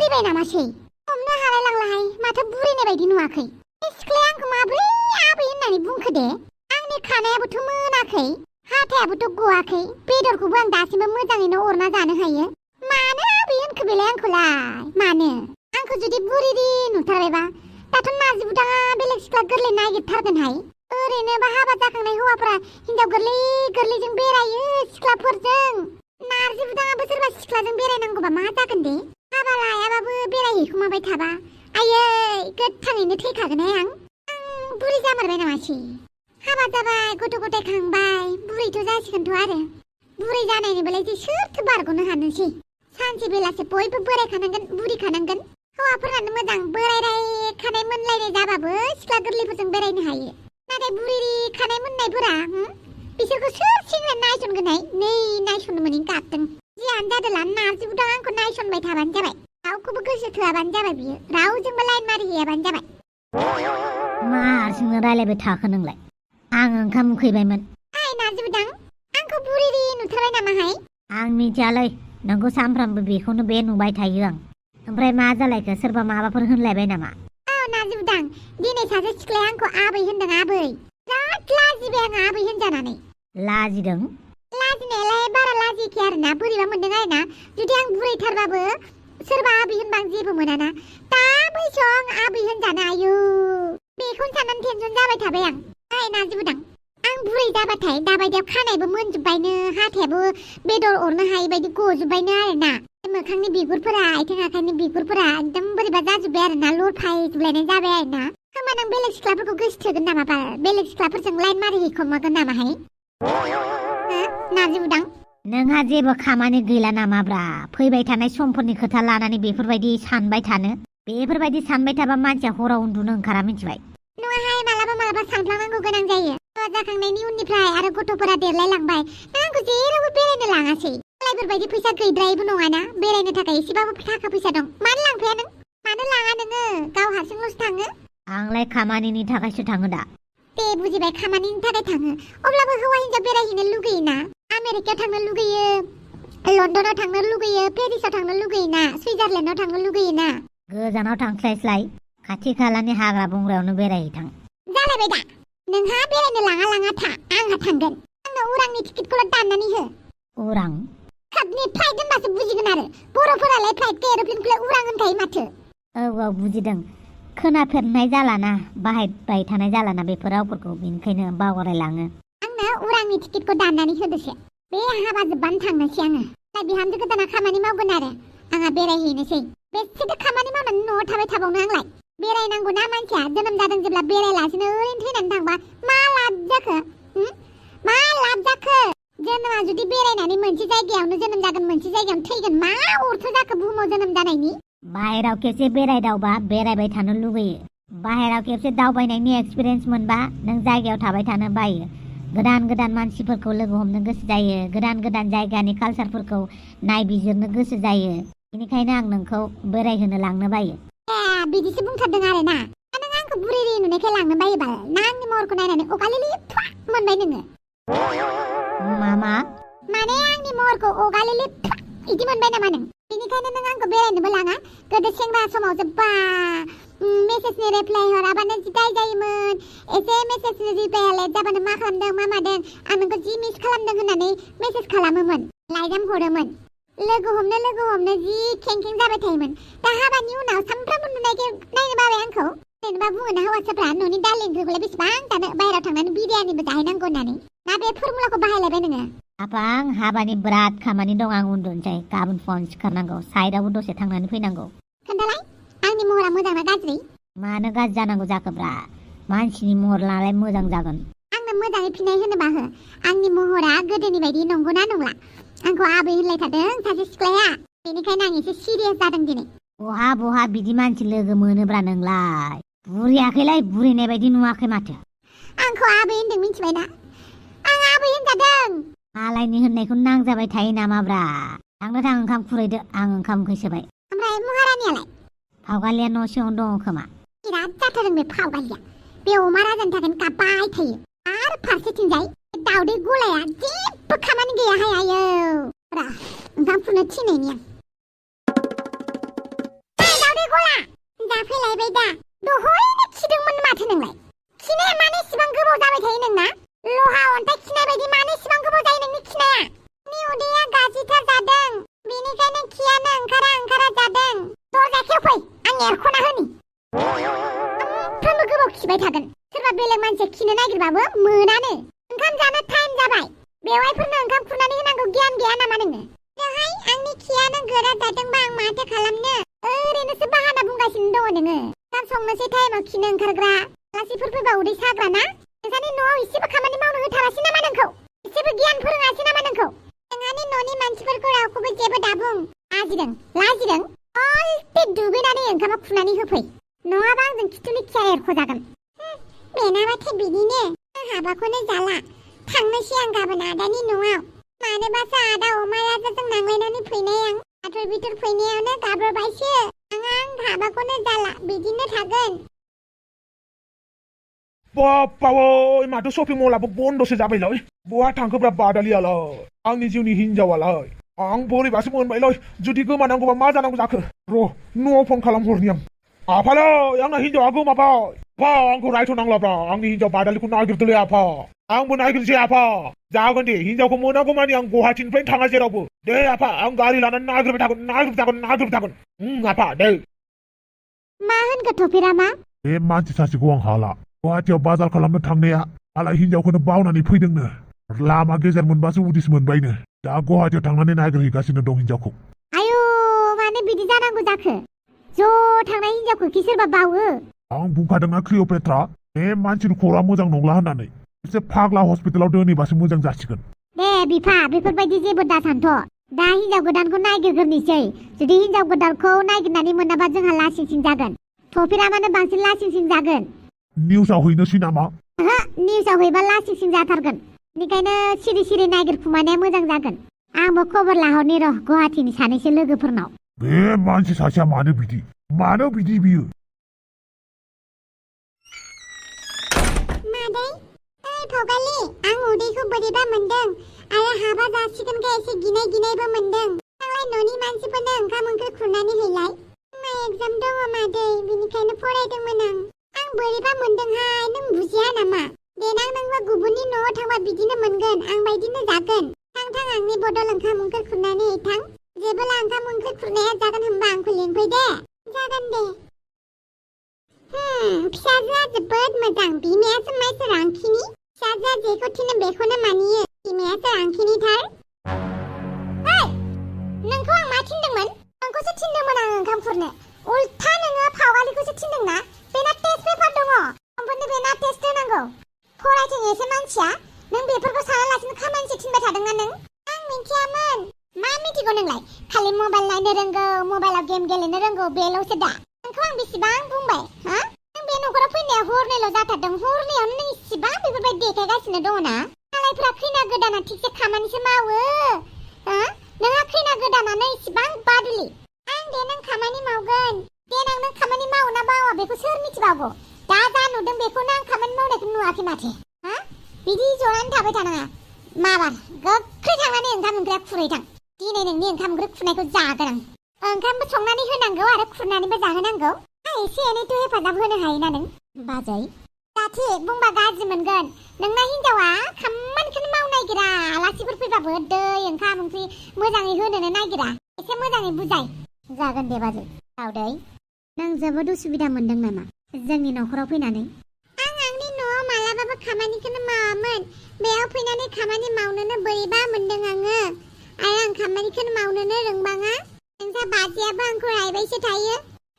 बुरिबाय नामासै हमनो हालायलांलाहाय माथो बुरिनाय बायदि नुवाखै बे सिख्लाया आंखौ माब्रै आबै होननानै बुंखो दे आंनि खानायाबोथ' मोनाखै हाथायाबोथ' गवाखै बेदरखौबो आं दासिमबो मोजाङैनो अरना जानो हायो मानो आबै होनखो बेलाय आंखौलाय मानो आंखौ जुदि बुरिरि नुथारबायबा दाथ' नारजि बुदाङा बेलेग सिख्ला गोरलै नागिरथारगोनहाय ओरैनोबा हाबा जाखांनाय हौवाफोरा हिनजाव गोरलै गोरलैजों बेरायो सिख्लाफोरजों नारजि बुदाङाबो सोरबा सिख्लाजों बेरायनांगौबा मा जागोन दे हाबा लायाबाबो बेरायहैखुमाबाय थाबा आयै गोथाङैनो थैखागोनहाय आं बुरि जामारबाय नामासै हाबा जाबाय गथ' गथाय खांबाय बुरैथ' जासिगोनथ' आरो बुरै जानायनिबालाय सोरथो बारग'नो हानोसै सानसे बेलासे बयबो बोरायखानांगोन बुरिखानांगोन हौवाफोरानो मोजां बोरायराय खानाय मोनलायनाय जाबाबो सिख्ला गोरलैफोरजों बेरायनो हायो नाथाय बुरिरि खानाय मोननायफोरा बिसोरखौ सोर सेंग्राया नायसनगोनहाय नै नायसननो मोनै गाबदों जियानो जादोला नारजि बुदां आंखौ नायसनबाय थाबानो जाबाय रावखौबो गोसो थोआबानो जाबाय बियो रावजोंबो लाइन मारि हैयाबानो जाबाय मा हारसिंनो रायलायबाय थाखो नोंलाय आं ओंखाम उखैबायमोन हाय नारजि बुदां आंखौ बुरिरि नुथारबाय नामाहाय आं मिथियालै नोंखौ सानफ्रामबो बेखौनो बे नुबाय थायो आं ओमफ्राय मा जालायखो सोरबा माबाफोर होनलायबाय नामा औ नारजि बुदां दिनै सासे सिख्लाया आंखौ आबै होनदों आबै बिराद लाजिबाय आं आबै होनजानानै लाजिदों लाजिनायालाय बारा लाजियाखै आरोना बोरैबा मोनदों आरोना जुदि आं बुरैथारबाबो सोरबा आबै होनबा आं जेबो मोनाना दा बैसोआव आं आबै होनजानो आयु बेखौनो साननानै टेनसन जाबाय थाबाय आं ओइ नारजि बुदां आं बुरै जाबाथाय दाबायदियाव खानायबो मोनजोब्बायनो हाथायाबो बेदर अरनो हायै बायदि गजोब्बायनो आरोना मोखांनि बिगुरफोरा आथिं आखाइनि बिगुरफोरा एकदम बोरैबा जाजोब्बाय आरोना लरफायजोबलायनाय जाबाय आरोना होमबा नों बेलेग सिख्लाफोरखौ गोसो थोगोन नामा बाल बेलेग सिख्लाफोरजों लाइन मारि हैखोमागोन नामाहाय नारजि बुदां नोंहा जेबो खामानि गैला नामाब्रा फैबाय थानाय समफोरनि खोथा लानानै बेफोरबायदि सानबाय थानो बेफोरबायदि सानबाय थाबा मानसिया हराव उन्दुनो ओंखारा मिथिबाय नङाहाय मालाबा सानफ्लांनांगौ गोनां जायो जाखांनायनि उननिफ्राय आरो गथ'फोरा देरलायलांबाय आंखौ जेरावबो बेरायनो लाङासै मालायफोरबायदि फैसा गैद्रायैबो नङाना बेरायनो थाखाय एसेबाबो थाखा फैसा दं मानो लांफाया नों मानो लाङा नोङो गाव हारसिंल'सो थाङो आंलाय खामानिनि थाखायसो थाङो दा दे बुजिबाय खामानिनि थाखाय थाङो अब्लाबो हौवा हिनजाव बेरायहैनो लुगैयोना आमेरिकायाव थांनो लुगैयो लण्डनाव थांनो लुगैयो पेरिसाव थांनो लुगैयोना सुइजारलेण्डआव थांनो लुगैयोना गोजानाव थांस्लायस्लाय खाथि खालानि हाग्रा बंग्रायावनो बेरायहैथां जालायबाय दा नोंहा बेरायनो लाङा था आंहा थांगोन आंनो उरांनि टिकेटखौल' दाननानै हो उरां खाबनि फ्लाइट होनबासो बुजिगोन आरो बर'फोरालाय फ्लाइटखौ एर'प्लेनखौलाय उरां होनखायो माथो औ बुजिदों खोनाफेरनाय जालाना बाहायबाय थानाय जालाना बेफोर रावफोरखौ बेनिखायनो बावगारलाङो आंनो उरांनि टिकेटखौ दाननानै होदोसो बे हाबा जोबबानो थांनोसै आङो दा बिहामजो गोदाना खामानि मावगोन आरो आंहा बेरायहैनोसै बेसेथो खामानि मावनानै न'आव थाबाय थाबावनो आंलाय बेरायनांगौ ना मानसिया जोनोम जादों जेब्ला बेरायलासिनो ओरैनो थैनानै थांबा मा लाब जाखो मा लाब जाखो जोनोमा जुदि बेरायनानै मोनसे जायगायावनो जोनोम जागोन मोनसे जायगायावनो थैगोन मा अर्थ जाखो बुहुमाव जोनोम जानायनि बाहेराव खेबसे बेरायदावबा बेरायबाय थानो लुगैयो बाहेराव खेबसे दावबायनायनि एक्सपिरियेन्स मोनबा नों जायगायाव थाबाय थानो बायो गोदान गोदान मानसिफोरखौ लोगो हमनो गोसो जायो गोदान गोदान जायगानि कालचारफोरखौ नायबिजिरनो गोसो जायो बेनिखायनो आं नोंखौ बेरायहोनो लांनो बायो बिदिसो बुंथारदों आरोना नों आंखौ बुरिरि नुनायखाय लांनो बायोबा ना आंनि महरखौ नायनानै अगालिलि मोनबाय नोङो मामा माने आंनि महरखौ अगालिलि इदि मोनबाय नामा नों बेनिखायनो नों आंखौ बेरायनोबो लाङा गोदो सेंग्रा समाव जोब्बा मेसेजनि रिप्लाय हराबानो जि दाय जायोमोन एसे मेसेजनि रिप्लाया लेट जाबानो मा खालामदों मा मादों आं नोंखौ जि मिस खालामदों होननानै मेसेज खालामोमोन लाइजाम हरोमोन लोगो हमनो जि खेंखें जाबाय थायोमोन दा हाबानि उनाव सामफ्रामबो नायनो बाबाय आंखौ जेनेबा बुङोना हौवासाफ्रा न'नि दालिंखौलाय बेसेबां जानो बाहेराव थांनानै बिरियानिबो जाहैनांगौ होननानै ना बे फर्मुलाखौ बाहायलायबाय नोङो आं हाबानि बिराद खामानि दं आं उन्दुनोसै गाबोन फुङाव सिखारनांगौ साइडआवबो दसे थांनानै फैनांगौ खोन्थालाय आंनि महरा मोजां ना गाज्रि मानो गाज्रि जानांगौ जाखोब्रा मानसिनि महर लानाय मोजां जागोन आंनो मोजाङै फिननाय होनोबा हो आंनि महरा गोदोनि बायदि नंगौना नंला आंखौ आबै होनलाय थादों सासे सिख्लाया बेनिखायनो आं एसे सिरियास जादों दिनै बहा बिदि मानसि लोगो मोनोब्रा नोंलाय बुरियाखैलाय बुरिनाय बायदि नुवाखै माथो आंखौ आबै होनदों मिथिबायना आं आबै होनजादों मालायनि होननायखौ नांजाबाय थायो नामाब्रा थांनो थां ओंखाम खुरैदो आं ओंखाम उखैसोबाय ओमफ्राय महारानियालाय फावगालिया न' सिङाव दङ खोमा बिराद जाथारदों बे फावगालिया बे अमा राजानि थाखायनो गाबबाय थायो आरो फारसेथिंजाय दावदै गलाया जेबो खामानि गैयाहाय आयौ ओंखाम खुरनो थिनैनि आं खिबाय दा दहायनो खिदोंमोन माथो नोंलाय खिनाया मानो इसिबां गोबाव जाबाय थायो नोंना लहा अन्थाइ खिनाय बायदि मानो इसिबां गोबाव जायो नोंनि खिनाया नोंनि उदैया गाज्रिथार जादों बेनिखायनो खियानो ओंखारा जादों दरजा खेवफै आं एरख'ना होनि सानफ्रोमबो गोबाव खिबाय थागोन सोरबा बेलेग मानसिया खिनो नागिरबाबो मोनानो ओंखाम जानो टाइम जाबाय बेवाइफोरनो ओंखाम खुरनानै होनांगौ गियान गैया नामा नोङो दहाय आंनि खियानो गोरा जादोंबा आं माथो खालामनो ओरैनोसो बाहाना बुंगासिनो दङ नोङो ओंखाम संनोसै टाइमाव खिनो ओंखारग्रा आलासिफोर फैबा उदै साग्रा ना नोंसानि न'आव एसेबो खामानि मावनो होथारासै नामा नोंखौ एसेबो गियान फोरोङासै नामा नोंखौ नोंहानि न'नि मानसिफोरखौ रावखौबो जेबो दाबुं लाजिदों अलटे दुगैनानै ओंखामा खुरनानै होफै नङाबा आंजों खिथुनि खिया एरख'जागोन बेनाबाथाय बिदिनो हाबाखौनो जाला थांनोसै आं गाबोन आदानि न'आव मानोबासो आदा अमा राजाजों नांलायनानै फैनाय आं आथुर बिथुर फैनायावनो गाब्रबायसो आं हाबाखौनो जाला बिदिनो थागोन बाबावै माथो शपिं मलाबो बन्दसो जाबायलै बहा थांखोब्रा बादालियालाय आंनि जिउनि हिनजावालाय आं बोरैबासो मोनबायलै जुदि गोमानांगौबा मा जानांगौ जाखो र' न'आव फन खालामहरनि आं आफालै आंना हिनजावा गोमाबाय आफा आंखौ रायथ'नांलाब्रा आंनि हिनजाव बादालिखौ नागिरदोलै आफा आंबो नागिरसै आफा जागोन दे हिनजावखौ मोनागौमानि आं गुवाहाटीनिफ्रायनो थाङा जेरावबो दे आफा आं गारि लानानै नागिरबाय थागोन आफा दे मा होनखो थफिरामा बे मानसि सासेखौ आं हाला गुवाहाटीयाव बाजार खालामनो थांनाया आलाय हिनजावखौनो बावनानै फैदोंनो लामा गेजेर मोनबासो उदिस मोनबायनो दा गुवाहाटीयाव थांनानै नागिरहैगासिनो दं हिनजावखौ आयौ मानो बिदि जानांगौ जाखो ज' थांनाय हिनजावखौ कि सोरबा बावो आं बुंखादोंना क्लिअपेट्रा बे मानसिनि खर'आ मोजां नंला होननानै एसे फाग्ला हस्पिटालाव दोनहैबासो मोजां जासिगोन दे बिफा बेफोरबायदि जेबो दासानथ' दा हिनजाव गोदानखौ नागिरग्रोनोसै जुदि हिनजाव गोदानखौ नागिरनानै मोनाबा जोंहा लासिंसिं जागोन थफिरामानो बांसिन लासिंसिं जागोन निउसाव हैनोसै नामा ओहो निउसाव हैबा लासिंसिं जाथारगोन बेनिखायनो सिरि सिरि नागिरखुमानाया मोजां जागोन आंबो खबर लाहरनि र' गुवाहाटीनि सानैसो लोगोफोरनाव बे मानसि सासेया मानो बिदि बियो मादै भगालि आं उदैखौ बोरैबा मोनदों आरो हाबा जासिगोनखाय एसे गिनायबो मोनदों आंलाय न'नि मानसिफोरनो ओंखाम ओंख्रि खुरनानै हैलाय आंना एगजाम दङ मादै बिनिखायनो फरायदोंमोन आं बोरैबा मोनदोंहाय नों बुजिया नामा देनां नोंबो गुबुननि न'आव थांबा बिदिनो मोनगोन आं बायदिनो जागोन थां आंनि बदल ओंखाम ओंख्रि खुरनानै थां जेबोला ओंखाम ओंख्रि खुरनाया जागोन होनबा आंखौ लिंफै दे जागोन दे फिसाजोआ जोबोद मोजां बिमायासो माइसो रांखिनि फिसाजोआ जेखौ थिनो बेखौनो मानियो बिमायासो रांखिनिथार नोंखौ आं मा थिनदोंमोन नोंखौसो थिनदोंमोन आं ओंखाम खुरनो उल्था नोङो फावालिखौसो थिनदोंना बेना टेस्ट पेपार दङ सानफ्रोमबो बेना टेस्ट होनांगौ फरायथों एसे मानसिया नों बेफोरखौ सानालासिनो खामानिसो थिनबाय थादोंना नों आं मिथियामोन मा मिथिगौ नोंलाय खालि मबाइल नायनो रोंगौ मबाइलाव गेम गेलेनो रोंगौ बेल'सो दा नोंखौ आं बेसेबां बुंबाय नों बे न'खराव फैनाया हरनैल' जाथारदों हरनैयावनो नों इसिबां बेफोरबायदि देखायगासिनो दङना मालायफ्रा खैना गोदाना थिगसे खामानिसो मावो नोंहा खैना गोदानानो इसिबां बादुलि आं देनां खामानि मावगोन देनां नों खामानि मावो ना मावा बेखौ सोर मिथिबावगौ दा जा नुदों बेखौनो आं खामानि मावनायखौ नुवाखै माथो बिदि जनानै थाबाय थानाङा माबार गोख्रै थांनानै ओंखाम ओंख्रिया खुरहैथां दिनै नोंनि ओंखाम ओंख्रि खुरनायखौ जागोन आं ओंखामबो संनानै होनांगौ आरो खुरनानैबो जाहोनांगौ एसे एनैथ' हेफाजाब होनो हायोना नों बाजै जाथि बुंबा गाज्रि मोनगोन नोंना हिनजावा खामानिखौनो मावनो नागिरा आलासिफोर फैबाबो दै ओंखाम ओंख्रि मोजाङै होनोनो नागिरा एसे मोजाङै बुजाय जागोन दे बाजै दावदै नों जोबोद उसुबिदा मोनदों नामा जोंनि न'खराव फैनानै आं आंनि न'आव मालाबाबो खामानिखौनो मावामोन बेयाव फैनानै खामानि मावनोनो बोरैबा मोनदों आङो आरो आं खामानिखौनो मावनोनो रोंबाङा नोंसा बाजैयाबो आंखौ रायबायसो थायो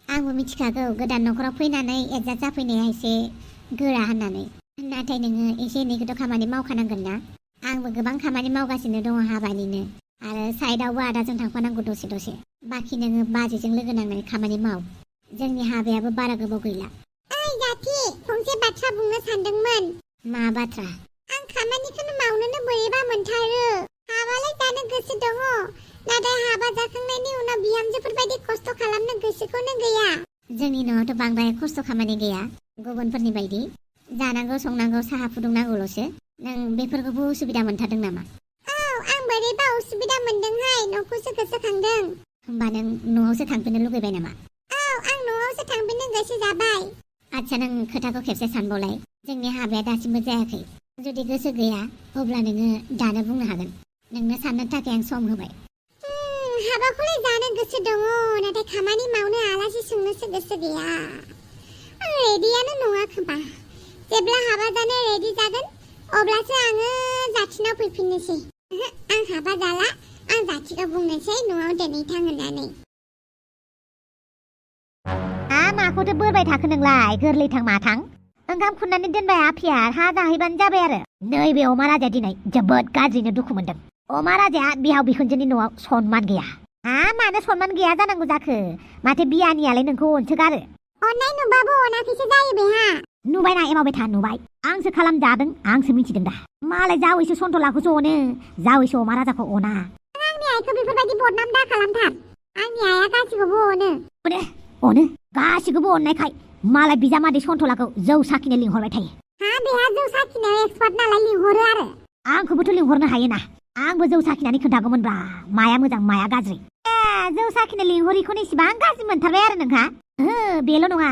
आंबो मिथिखागौ गोदान न'खराव फैनानै एडजास्ट जाफैनाया एसे गोरा होननानै नाथाय नोङो एसे एनैखौथ' खामानि मावखानांगोन ना आंबो गोबां खामानि मावगासिनो दङ हाबानिनो आरो साइडआवबो आदाजों थांफानांगौ दसे बाखि नोङो बाजैजों लोगो नांनानै खामानि माव जोंनि हाबायाबो बारा गोबाव गैला ओइ जाथि फंसे बाथ्रा बुंनो सानदोंमोन मा बाथ्रा आं खामानिखौनो मावनोनो बोरैबा मोनथारो हाबालाय जानो गोसो दङ नाथाय हाबा जाखांनायनि उनाव बिहामजोफोरबायदि खस्थ' खालामनो गोसोखौनो गैया जोंनि न'आवथ' बांद्राय खस्थ' खामानि गैया गुबुनफोरनि बायदि जानांगौ संनांगौ साहा फुदुंनांगौल'सो नों बेफोरखौबो उसुबिदा मोनथारदों नामा औ आं बोरैबा उसुबिदा मोनदोंहाय न'खौसो गोसोखांदों होमबा नों न'आवसो थांफिननो लुगैबाय नामा औ आं न'आव न'आवसो थांफिननो गोसो जाबाय। आच्छा नों खोथाखौ खेबसे सानबावलाय जोंनि हाबाया दासिमबो जायाखै जुदि गोसो गैया अब्ला नोङो दानो बुंनो हागोन नोंनो साननो थाखाय आं सम होबाय। हाबाखौलाय जानो गोसो दङ नाथाय खामानि मावनो आलासि सोंनोसो गोसो गैया। रेडियानो नङा खोमा। जेब्ला हाबा जानो रेडि जागोन अब्लासो आङो जाथिनाव फैफिननोसै। आं हाबा जाला आं जाथिखौ बुंनोसै न'आव दिनै थां होननानै। माखौथो बोरबाय थाखो नोंलाय गोरलैथां माथां ओंखाम खुरनानै दोनबाय आफिया हा जाहैबानो जाबाय आरो। नैबे अमा राजाया दिनै जोबोद गाज्रिनो दुखु मोनदों। अमा राजाया बिहाव बिखुनजोनि न'आव सनमान गैया। मानो सनमान गैया जानांगौ जाखो माथो बियानियालाय नोंखौ अनसोगारो। अननाय नुबाबो अनाखैसो जायो बेहा। नुबायना एमावबाय था नुबाय आंसो खालामजादों आंसो मिथिदों दा। मालाय जावैसो सन्थलाखौसो अनो जावैसो अमा राजाखौ अना। आंनि आइखौ बेफोरबायदि बदनाम दा खालामथार। आंनि आइया गासिखौबो अनो। अनो गासिखौबो अननायखाय मालाय बिजामादै सन्थलाखौ जौ साखिनो लिंहरबाय थायो। बेहा जौ साखिनायाव एक्सपार्ट नालाय लिंहरो आरो। आंखौबोथ' लिंहरनो हायोना आंबो जौ साखिनानै खोन्थागौमोनब्रा माया मोजां माया गाज्रि। जौ साखिनो लिंहरिखौनो इसिबां गाज्रि मोनथारबाय आरो नोंहा। बेल' नङा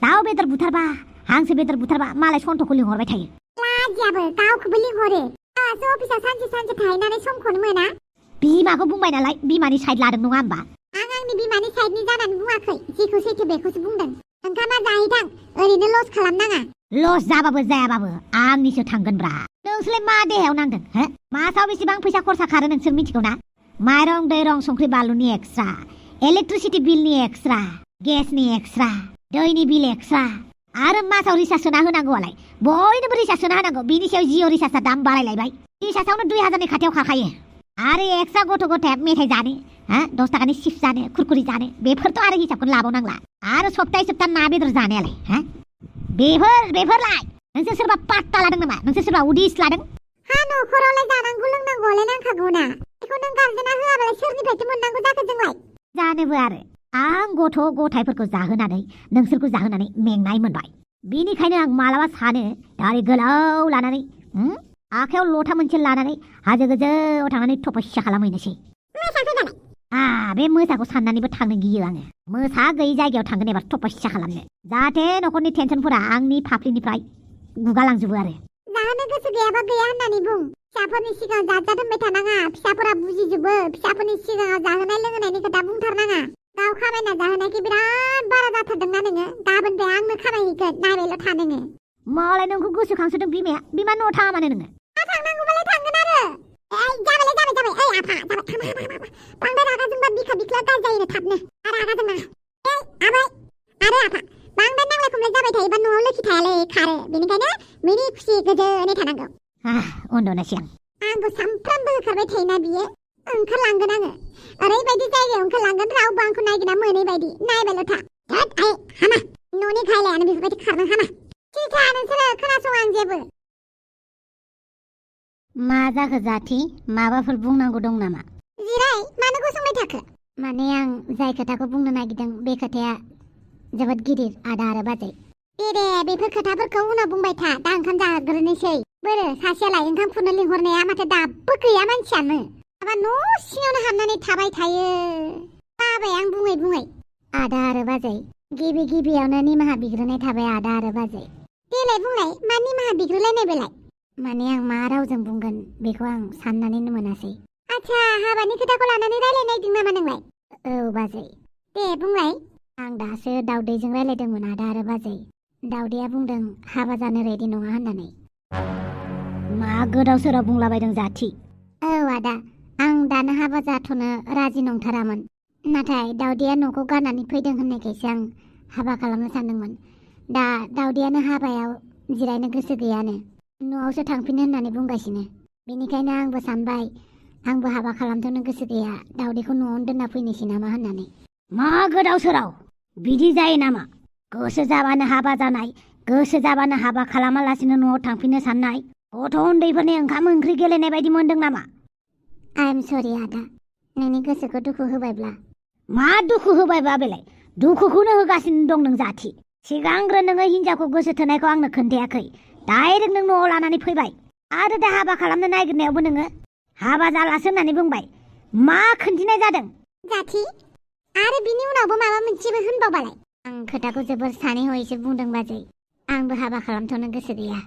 दाउ बेदर बुथारबा हांसो बेदर बुथारबा मालाय सन्थखौ लिंहरबाय थायो। लाजियाबो गावखौबो लिंहरो। अफिसाव सानसे सानसे थाहैनानै समखौनो मोना। बिमाखौ बुंबाय नालाय बिमानि साइड लादों नङा होमबा। आं आंनि बिमानि साइडनि जानानै बुङाखै जेखौ सैथो बेखौसो बुंदों। ओंखामा जाहैथां ओरैनो लस खालामनाङा। लस जाबाबो जायाबाबो आंनिसो थांगोनब्रा। नोंसोरलाय मा देहायाव नांदों मासाव बेसेबां फैसा खरसा खारो नोंसोर मिथिगौ ना। माइरं दैरं संख्रि बानलुनि एक्सट्रा इलेक्ट्रिसिटि बिलनि एक्सट्रा गेसनि एक्सट्रा दैनि बिल एक्सट्रा आरो मासाव रिचार्ज सोना होनांगौआलाय बयनोबो रिचार्ज सोना होनांगौ। बिनि सायाव जिअ रिचार्जआ दाम बारायलायबाय। रिचार्जआवनो 2000नि खाथियाव खारखायो। आरो एक्सट्रा गथ' गथाया मेथाइ जानो 10 थाखानि चिप्स जानो कुरकुरि जानो बेफोरथ' आरो हिसाबखौनो लाबावनांला। आरो सप्ताह ना बेदर जानायालाय बेफोरलाय नोंसोर सोरबा पात्ता लादों नामा नोंसोर सोरबा उदिस लादों। न'खरावलाय जानांगौ लोंनांगौआलाय नांखागौ ना। बेखौ नों गारजेना होआबालाय सोरनिफ्रायथो मोननांगौ जाखो जोंलाय। जानोबो आरो आं गथ' गथायफोरखौ जाहोनानै नोंसोरखौ जाहोनानै मेंनाय मोनबाय। बिनिखायनो आं मालाबा सानो दारि गोलाव लानानै आखायाव लथा मोनसे लानानै हाजो गोजौआव थांनानै तपस्या खालामहैनोसै। बे मोसाखौ साननानैबो थांनो गियो आङो। मोसा गैयै जायगायाव थांगोन एबार तपस्या खालामनो जाहाथे न'खरनि टेनसनफोरा आंनि फाफ्लिनिफ्राय गुगालांजोबो आरो। जाहोनो गोसो गैयाबा गैया होननानै बुं। फिसाफोरनि सिगाङाव जाजा दोनबाय थानाङा। फिसाफोरा बुजिजोबो। फिसाफोरनि सिगाङाव जाहोनाय लोंहोनायनि खोथा बुंथारनाङा। गाव खामायना जाहोनायखौ बिराद बारा जाथारदोंना नोङो। गाबोननिफ्राय आंनो खामायहैगोन नायबायल' था नोङो। मालाय नोंखौ गोसोखांसोदों बिमा न'आव थाङा मानो नोङो। थांनांगौबालाय थांगोन आरो। जाबाय बांद्राय रागा जोंबा बिखा बिख्ला गाज्रि जायो थाबनो। रागा जोंना आबै आरो आफा बांद्राय नांलाय खमलाय जाबाय थायोबा न'आव लोखि थायालै खारो। बेनिखायनो मिनि खुसि गोजोनै थानांगौ। उन्दुनोसै आंखौ सानफ्रामबो होखारबाय थायोना बियो। ओंखारलांगोन आङो ओरैबायदि जायगायाव ओंखारलांगोन रावबो आंखौ नायगिरना मोनै बायदि। नायबायल' था हामा न'नि खायलायानो बेफोरबायदि खारनो हामा। थिथा नोंसोरो खोनासं आं जेबो। मा जाखो जाथि माबाफोर बुंनांगौ दं नामा। जिराय मानो गसंबाय थाखो। माने आं जाय खोथाखौ बुंनो नागिरदों बे खोथाया जोबोद गिदिर आदा आरो बाजै। दे बेफोर खोथाफोरखौ उनाव बुंबाय था। दा ओंखाम जाग्रोनोसै। बोरो सासेयालाय ओंखाम खुरनो लिंहरनाया माथो दाबो गैया मानसियानो। माबा न' सिङावनो हाबनानै थाबाय थायो। बाबाय आं बुङै आदा आरो बाजै गिबियावनो निमाहा बिग्रोनाय थाबाय आदा आरो बाजै। देलाय बुंलाय मा निमाहा बिग्रोलायनाय बेलाय। माने आं मा रावजों बुंगोन बेखौ आं साननानैनो मोनासै। आच्छा हाबानि खोथाखौ लानानै रायलायनायदों नामा नोंलाय। औ बाजै। दे बुंलाय। आं दासो दाउदैजों रायलायदोंमोन आदा आरो बाजै। दाउदैया बुंदों हाबा जानो रेडि नङा होननानै। मा गोदाव सोराव बुंलाबायदों जाथि। औ आदा आं दानो हाबा जाथ'नो राजि नंथारामोन। नाथाय दाउदैया न'खौ गारनानै फैदों होननायखायसो आं हाबा खालामनो सानदोंमोन। दा दाउदैयानो हाबायाव जिरायनो गोसो गैयानो न'आवसो थांफिनो होननानै बुंगासिनो। बेनिखायनो आंबो सानबाय आंबो हाबा खालामथ'नो गोसो गैया दाउदैखौ न'आवनो दोनना फैनोसै नामा होननानै। मा गोदाव सोराव बिदि जायो नामा। गोसो जाबानो हाबा जानाय गोसो जाबानो हाबा खालामालासिनो न'आव थांफिननो साननाय गथ' उन्दैफोरनि ओंखाम ओंख्रि गेलेनाय बायदि मोनदों नामा। आइ एम सरि आदा नोंनि गोसोखौ दुखु होबायब्ला। मा दुखु होबायबा बेलाय दुखुखौनो होगासिनो दं नों जाथि। सिगांग्रो नोङो हिनजावखौ गोसो थोनायखौ आंनो खोन्थायाखै डाइरेक्ट नों न'आव लानानै फैबाय। आरो दा हाबा खालामनो नागिरनायावबो नोङो हाबा जालासो होननानै बुंबाय। मा खोन्थिनाय जादों जाथि आरो बिनि उनावबो माबा मोनसेबो होनबावबालाय। आं खोथाखौ जोबोर सानै हयैसो बुंदों बाजै आंबो हाबा खालामथ'नो गोसो गैया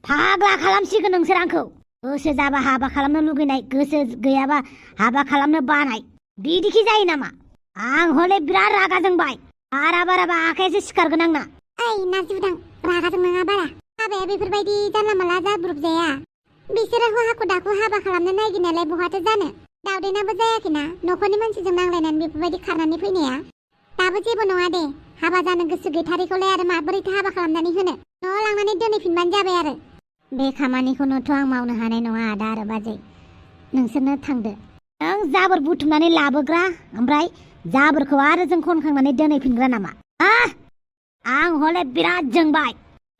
फाग्ला खालामसिगोन नोंसोर आंखौ गोसो जाबा हाबा खालामनो लुगैनाय गोसो गैयाबा हाबा खालामनो बानाय बिदिखि जायो नामा आं हले बिराद रागा जोंबाय बाराबा आखाइसो सिखारगोन आंना ओइ नाजिउदां रागा जोंनाङा बारा हाबाया बेफोरबायदि जानला मानला जाब्रुब जाया बिसोरो हाखु दाखु हाबा खालामनो नागिरनायालाय बहाथो जानो दावदैनाबो जायाखैना न'खरनि मानसिजों नांलायनानै बेफोरबायदि खारनानै फैनाया दाबो जेबो नङा दे हाबा जानो गोसो गैथारैखौलाय आरो माबोरैथो हाबा खालामनानै होनो न'आव लांनानै दोनहैफिनबानो जाबाय आरो बे खामानिखौनोथ' आं मावनो हानाय नङा आदा आरो बाजै नोंसोरनो थांदो नों जाबोर बुथुमनानै लाबोग्रा ओमफ्राय जाबोरखौ आरो जों खनखांनानै दोनहैफिनग्रा नामा आं हले बिराद जोंबाय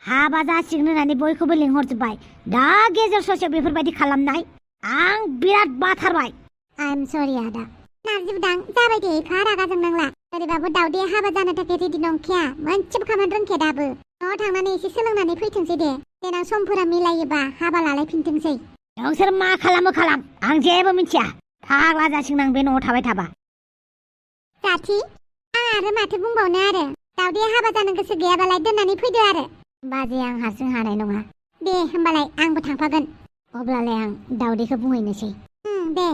हाबा जासिगोन होननानै बयखौबो लिंहरजोब्बाय दा गेजेर ससेयाव बेफोरबायदि खालामनाय आं बिराद बाथारबाय आइ एम सरि आदा नाजिउदां जाबाय दे एफा रागा जोंनांला ओरैबाबो दावदैया हाबा जानो थाखाय रेडि नंखाया मोनसेबो खामानि रोंखाया दाबो न'आव थांनानै एसे सोलोंनानै फैथोंसै दे देनां समफोरा मिलायोबा हाबा लालायफिनथोंसै नोंसोर मा खालामो खालाम आं जेबो मिथिया फाग्ला जासिगोन आं बे न'आव थाबाय थाबा जाथि आं आरो माथो बुंबावनो आरो दावदैया हाबा जानो गोसो गैयाबालाय दोननानै फैदो आरो बाजै आं हारसिं हानाय नङा दे होमबालाय आंबो थांफागोन अब्लालाय आं दावदैखौ बुंहैनोसै दे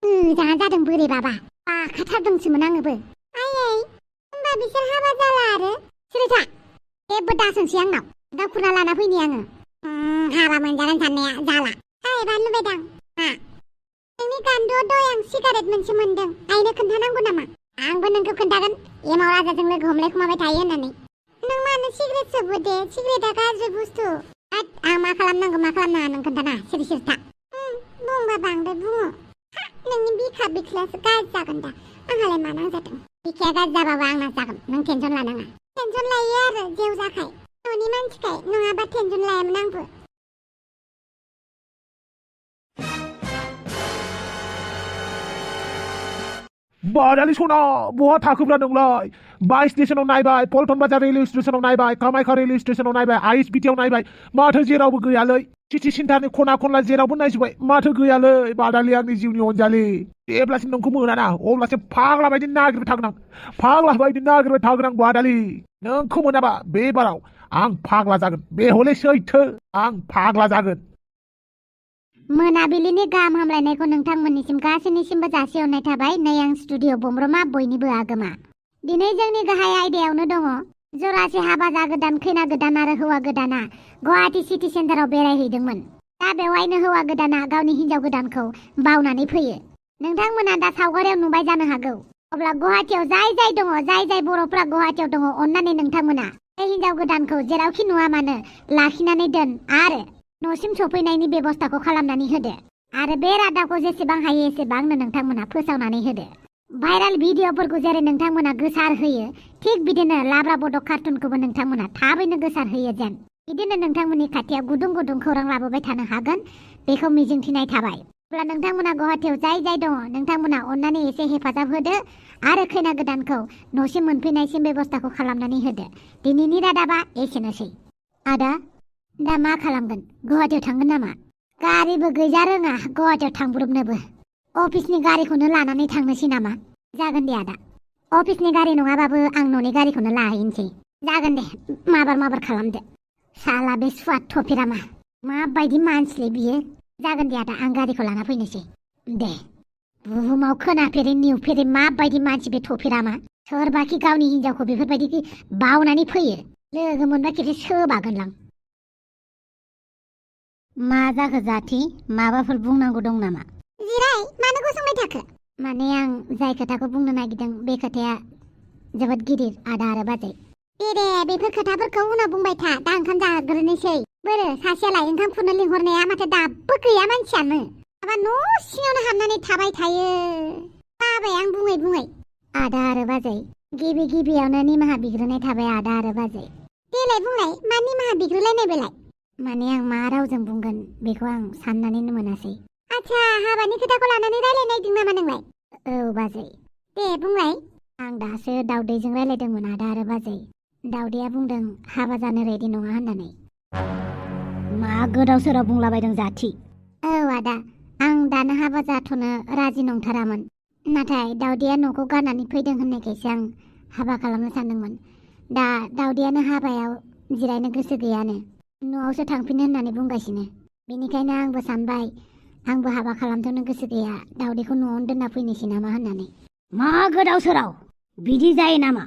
मोजाङा जादों बोरैबाबा बाखाथारदोंसोमोन आङोबो आयै होमबा बिसोर हाबा जाला आरो सिरिथा जेबो दासोंसै आंनाव दा खुरना लाना फैनि आङो हाबा मोनजागोन साननाया जाला ओइ बानलु बेदां मा नोंनि गान्दुआव दय आं सिगारेट मोनसे मोनदों आइनो खोन्थानांगौ नामा आंबो नोंखौ खोन्थागोन एमाव राजाजों लोगो हमलायखुमाबाय थायो होननानै नों मानो सिगारेट सोबो दे सिगारेटआ गाज्रि बुस्थु आं मा खालामनांगौ मा खालामनाङा नों खोन्थाना सिरि सिरिथा बुंबा बांद्राय बुङो नोंनि बिखा बिख्लायासो गाज्रि जागोन दा आंहालाय मा नांजादों बिखाया गाज्रि जाबाबो आंना जागोन नों टेनसन लानाङा टेनसन लायो आरो जेव जाखाय न'नि मानसिखाय नङाबा टेनसन लायामोन आंबो बादालि सना बहा थाखोब्रा नोंलाय बाय स्टेशनाव नायबाय पल्टन बाजार रेलवे स्टेशनाव नायबाय कामाख्या रेलवे स्टेशनाव नायबाय आइस बिटियाव नायबाय माथो जेरावबो गैयालै सिटि सेन्टारनि खना खनला जेरावबो नायजोबबाय माथो गैयालै बादालि आंनि जिउनि अनजालि जेब्लासिम नोंखौ मोनाना अब्लासिम फाग्ला बायदि नागिरबाय थागोन आं फाग्ला बायदि नागिरबाय थागोन आं बादालि नोंखौ मोनाबा बे बाराव आं फाग्ला जागोन बे हले सैथो आं फाग्ला जागोन मोनाबिलिनि गाहाम हामलायनायखौ नोंथांमोननिसिम गासैनिसिमबो जासिहरनाय थाबाय नै आं स्टुडिअ बमब्रमा बयनिबो आगोमा दिनै जोंनि गाहाय आयदायावनो दङ जरासे हाबा जागोदान खैना गोदान आरो हौवा गोदाना गुवाहाटी सिटि सेन्टाराव बेरायहैदोंमोन दा बेवहायनो हौवा गोदाना गावनि हिन्जाव गोदानखौ बावनानै फैयो नोंथांमोना दा सावगारियाव नुबाय जानो हागौ अब्ला गुवाहाटीयाव जाय दङ जाय बर'फ्रा गुवाहाटीयाव दङ अन्नानै नोंथांमोना बे हिन्जाव गोदानखौ जेरावखि नुवा मानो लाखिनानै दोन आरो न'सिम सफैनायनि बेबस्थाखौ खालामनानै होदो आरो बे रादाबखौ जेसेबां हायो एसेबांनो नोंथांमोना फोसावनानै होदो भाइराल भिडिअफोरखौ जेरै नोंथांमोना गोसार होयो थिग बिदिनो लाब्रा बड' कार्टुनखौबो नोंथांमोना थाबैनो गोसार होयो जेन बिदिनो नोंथांमोननि खाथियाव गुदुं गुदुं खौरां लाबोबाय थानो हागोन बेखौ मिजिंथिनाय थाबाय अब्ला नोंथांमोना गुवाहाटीयाव जाय दङ नोंथांमोना अन्नानै एसे हेफाजाब होदो आरो खैना गोदानखौ न'सिम मोनफैनायसिम बेबस्थाखौ खालामनानै होदो दिनैनि रादाबा एसेनोसै आदा दा मा खालामगोन गुवाहाटीयाव थांगोन नामा गारिबो गैजा रोङा गुवाहाटीयाव थांब्रबनोबो अफिसनि गारिखौनो लानानै थांनोसै नामा जागोन दे आदा अफिसनि गारि नङाबाबो आं न'नि गारिखौनो लाहैनोसै जागोन दे माबार खालामदो साला बे सुवाद थफिरामा माबायदि मानसिलै बियो जागोन दे आदा आं गारिखौ लाना फैनोसै दे बुहुमाव खोनाफेरै नुफेरै माबायदि मानसि बे थफिरामा सोरबाखि गावनि हिन्जावखौ बेफोरबायदि बावनानै फैयो लोगो मोनबा खेबसे सोबागोनलां मा जाखो जाथि माबाफोर बुंनांगौ दं नामा जिराय मानो गसंबाय थाखो माने आं जाय खोथाखौ बुंनो नागिरदों बे खोथाया जोबोद गिदिर आदा आरो बाजै दे बेफोर खोथाफोरखौ उनाव बुंबाय था दा ओंखाम जाग्रोनोसै बोरो सासेयालाय ओंखाम खुरनो लिंहरनाया माथो दाबो गैया मानसियानो माबा न' सिङावनो हाबनानै थाबाय थायो बाबाय आं बुङै आदा आरो बाजै गिबियावनो निमाहा बिग्रोनाय थाबाय आदा आरो बाजै देलाय बुंलाय मा निमाहा बिग्रोलायनाय बेलाय माने आं मा रावजों बुंगोन बेखौ आं साननानैनो मोनासै आच्छा हाबानि खोथाखौ लानानै रायलायनायदों नामा नोंलाय औ बाजै दे बुंलाय आं दासो दावदैजों रायलायदोंमोन आदा आरो बाजै दावदैया बुंदों हाबा जानो रेडि नङा होननानै मा गोदाव सोराव बुंलाबायदों जाथि औ आदा आं दानो हाबा जाथ'नो राजि नंथारामोन नाथाय दावदैया न'खौ गारनानै फैदों होननायखायसो आं हाबा खालामनो सानदोंमोन दा दावदैयानो हाबायाव जिरायनो गोसो गैयानो न'आवसो थांफिनो होननानै बुंगासिनो बेनिखायनो आंबो सानबाय आंबो हाबा खालामथ'नो गोसो गैया दावदैखौ न'आवनो दोनना फैनोसै नामा होननानै मा गोदाव सोराव बिदि जायो नामा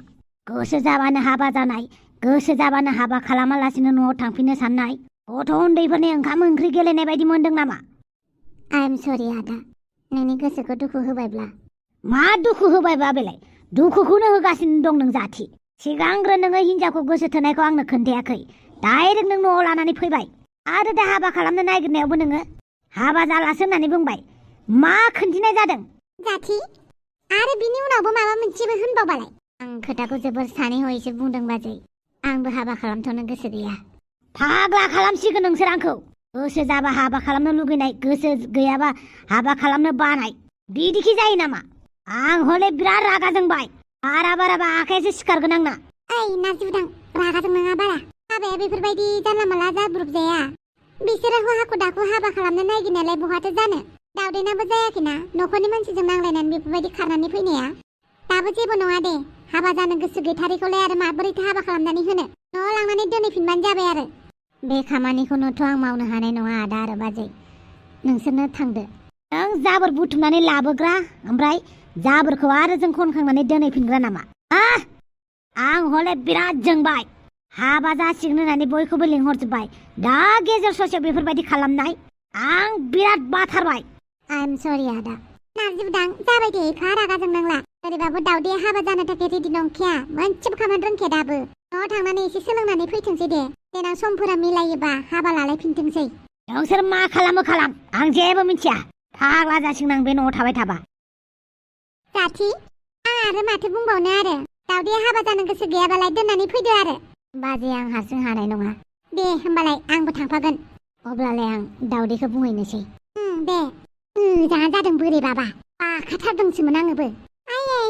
गोसो जाबानो हाबा जानाय गोसो जाबानो हाबा खालामालासिनो न'आव थांफिननो साननाय गथ' उन्दैफोरनि ओंखाम ओंख्रि गेलेनाय बायदि मोनदों नामा आइ एम सरि आदा नोंनि गोसोखौ दुखु होबायब्ला मा दुखु होबायबा बेलाय दुखुखौनो होगासिनो दं नों जाथि सिगांग्रो नोङो हिनजावखौ गोसो थोनायखौ आंनो खोन्थायाखै डाइरेक्ट नों न'आव लानानै फैबाय आरो दा हाबा खालामनो नागिरनायावबो नोङो हाबा जालासो होननानै बुंबाय मा खोन्थिनाय जादों जाथि आरो बिनि उनावबो माबा मोनसेबो होनबावबालाय आं खोथाखौ जोबोर सानै हयैसो बुंदों बाजै आंबो हाबा खालामथ'नो गोसो गैया फाग्ला खालामसिगोन नोंसोर आंखौ गोसो जाबा हाबा खालामनो लुगैनाय गोसो गैयाबा हाबा खालामनो बानाय बिदिखि जायो नामा आं हले बिराद रागा जोंबाय बारा बाराबा आखाइसो सिखारगोन आंना ओइ नाजिउदां रागाजों नङा बारा हाबाया बेफोरबायदि जानला माला जाब्रुब जाया बिसोरो हाखु दाखु हाबा खालामनो नागिरनायालाय बहाथो जानो दावदैनाबो जायाखैना न'खरनि मानसिजों नांलायनानै बेफोरबायदि खारनानै फैनाया दाबो जेबो नङा दे हाबा जानो गोसो गैथारैखौलाय आरो माबोरैथो हाबा खालामनानै होनो न'आव लांनानै दोनहैफिनबानो जाबाय आरो बे खामानिखौनोथ' आं मावनो हानाय नङा आदा आरो बाजै नोंसोरनो थांदो नों जाबोर बुथुमनानै लाबोग्रा ओमफ्राय जाबोरखौ आरो जों खनखांनानै दोनहैफिनग्रा नामा आं हले बिराद जोंबाय हाबा जासिगोन होननानै बयखौबो लिंहरजोब्बाय दा गेजेर ससेयाव बेफोरबायदि खालामनाय आं बिराद बाथारबाय आइ एम सरि आदा नाजिउदां जाबाय दे एफा रागा जोंनांला ओरैबाबो दावदैया हाबा जानो थाखाय रेडि नंखाया मोनसेबो खामानि रोंखाया दाबो न'आव थांनानै एसे सोलोंनानै फैथोंसै दे देनां समफोरा मिलायोबा हाबा लालायफिनथोंसै नोंसोर मा खालामो खालाम आं जेबो मिथिया फाग्ला जासिगोन आं बे न'आव थाबाय थाबा जाथि आं आरो माथो बुंबावनो आरो दावदैया हाबा जानो गोसो गैयाबालाय दोननानै फैदो आरो बाजै आं हारसिं हानाय नङा दे होमबालाय आंबो थांफागोन अब्लालाय आं दावदैखौ बुंहैनोसै दे मोजाङा जादों बोरैबाबा बाखाथारदोंसोमोन आङोबो आयै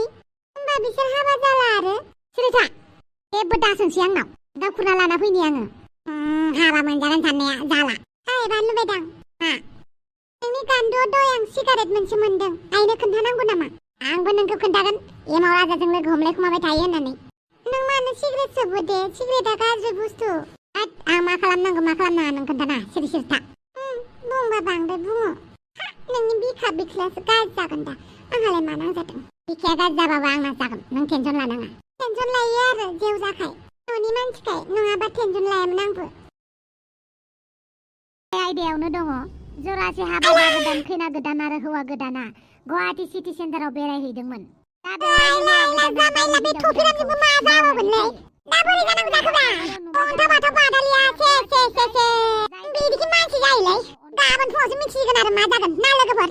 होमबा बिसोर हाबा जाला आरो सिरिथा जेबो दासोंसै आंनाव दावखुना लाना फैनि आङो हाबा मोनजागोन साननाया जाला आइबा लुबैदां मा नोंनि गान्दुआव दय आं सिगारेट मोनसे मोनदों आइनो खोन्थानांगौ नामा आंबो नोंखौ खोन्थागोन एमाव राजाजों लोगो हमलाय खुमाबाय थायो होननानै नों मानो सिगारेट सोबो दे सिगारेटआ गाज्रि बुस्थु आं मा खालामनांगौ मा खालामनाङा नों खोन्थाना सिरि सिरिथा बुंबा बांद्राय बुङो नोंनि बिखा बिख्लायासो गाज्रि जागोन दा आंहालाय मा नांजादों बिखाया गाज्रि जाबाबो आंना जागोन नों टेनसन लानाङा टेनसन लायो आरो जेव जाखाय न'नि मानसिखाय नङाबा टेनसन लायामोन आंबो आयदायावनो दङ जरासे हाबा गोदान खैना गोदान आरो हौवा गोदाना गुवाहाटी सिटी सेन्टाराव बेरायहैदोंमोन दा बोरै जानांगौ जाखोब्रा अन्थाबाथ' बादालिया से बिदिखि मानसि जायोलै गाबोन फुङावसो मिथिसिगोन आरो मा जागोन ना लोगोफोर